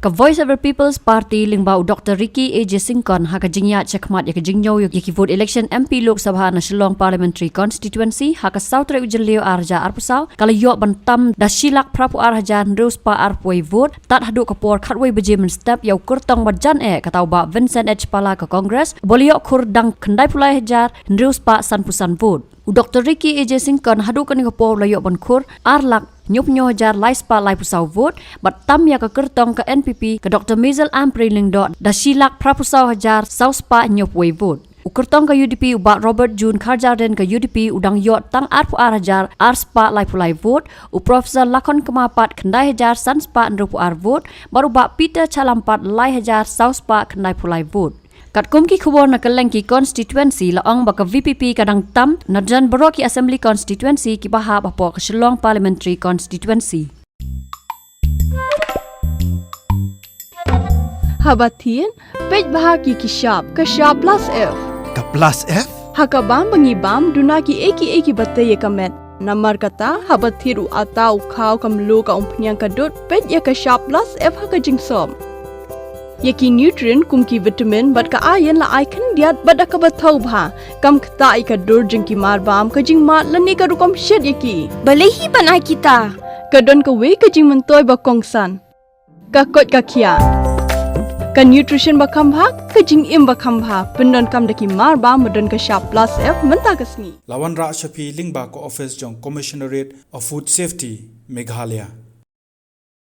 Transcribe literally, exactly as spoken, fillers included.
Ka Voice of the People's Party lyngba u Dr Ricky A J Syngkon ha ka jingïaid shakhmat ïa ka jingñiew ïa ki vote election M P Lok Sabha na Shillong Parliamentary Constituency ha ka saw tarik u Jylliew ar hajar arphew saw ka la ïoh ban tam da shi lak phraphew ar hajar hynriew spah arphew wei vote tad haduh ka por khatwei baje mynstep ïa u kyrtong ba jan eh kata u Bah Vincent H Pala ka Congress uba la ïoh khur dang khyndaiphew lai hajar hynriew spah sanphew san vote. U Dr Ricky A J Syngkon haduh kane ka por u la ïoh ban khur ar lak hynñiewphew hynñiew hajar lai spah laiphew saw vote bad tam ïa ka kyrtong ka N P P ka Dr Maisel Ampareen Lyngdoh da shi lak phraphew saw hajar saw spah hynñiewphew wei vote. U kyrtong ka U D P u Bah Robert June Kharjahrin ka U D P u dang ïoh tang arphew ar hajar ar spah laiphew lai vote, u Professor Lakhon Kma pat khyndai hajar san spah hynriewphew ar vote bad u Bah Peter Chalam pat lai hajar saw spah khyndaiphew lai vote. Katkum ki khubor na kylleng ki constituency la ong ba ka V P P ka dang tam na jan baroh ki assembly constituency kiba hap hapoh ka Shillong Parliamentary Constituency. Haba thied, peit bha ki ki shap, ka shap plus F. Ka plus F? Ha ka bam ba ngi bam, duna ki ei ki ei kiba tei ïa ka met. Namar kata, haba thied u atta, u khaw, ka mluh, ka umphniang, ka dud, peit ïa ka shap plus F ha ka jingsop. Ïa ki nutrient kum ki vitamin bad ka iron la ai khyndiat bad da kaba thaw bha. Kam ktah ïa ka dur jong ki marbam, ka jingmad lane ka rukom shet ïa ki. Balei hi ban ai kita? Ka don kawei ka jingmyntoi ba kongsan. Ka koit ka khiah. Ka nutrition ba kham bha, ka jingim ba kham bha. Pyndonkam da ki marbam ba don ka shap plus F mynta ka sngi. La wanrah sha phi lyngba ka office jong Commissionerate of Food Safety, Meghalaya.